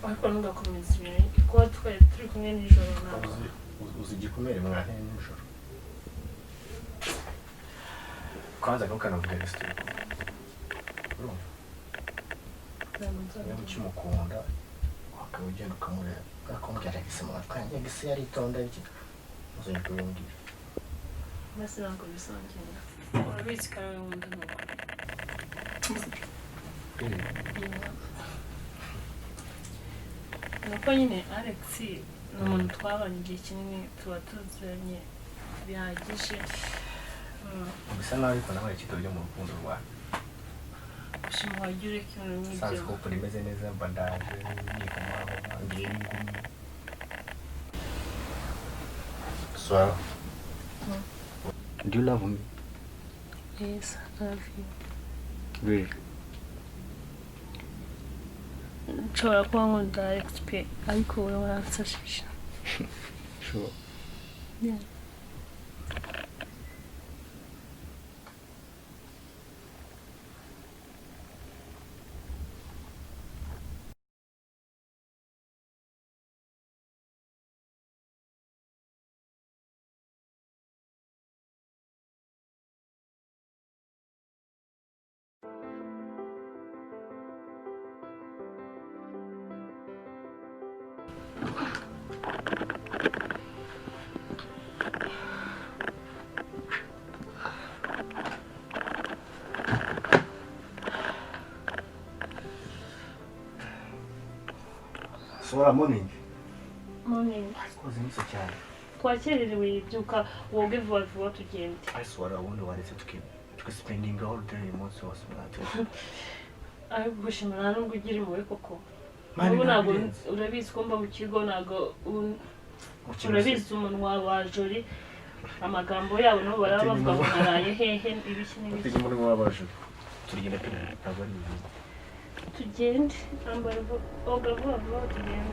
Ariko ntugakomeza ibintu kuba twari turi kumwe nijoro ntabwo. Uzi igikomere mwanteye nijoro. Kwanza ntukanavuge Alex turi kumwe. Urumva? Ntabwo nzabikora. Niba ukimukunda wakaba ugenda ukamureba akakubwira Alex mwana Alex yaritonda iki uzongera kubimbwira. Mbese ntabwo bizongera. Urabizi ko ari wowe nkunda ni ukuri. Ni uko nyine Alex ni umuntu twabanye igihe kinini, tuba tuziranye bihagije. Bisa naho ariko nabaye ikitabo mu rukundo rwawe. Gushima wajya ureka ibintu nk'ibyo. Sanze couple imeze neza mba ndaje nikomaho ngiye n'ingumi. So, do you love me? Yes, I love you. Really? Nshobora kuba nkunda Alex pe, ariko wowe waransashije. Sure. Yeah. Sora, morning. Morning. Wazindutse cyane. Twakererewe, byuka woge vuba vuba tugende. Ariko wara ubundi waretse tugasipendinga all day umunsi wose mwatuje. Ariko gushima nta nubwo ugira impuhwe koko. Mani, Ubu ntabwo ntabirenze. urabizi ko mba mu kigo ntabwo Mu kigo se. urabizi umunwa wa Jori, amagambo yabo nabo baraba Atinya bavuga ngo umunwa. naraye hehe ibiki n'ibiki. Utinya umunwa w'abajura. Turigenda pe, ntabwo ari ibintu. Tugende, ambara oga vuba vuba tugende.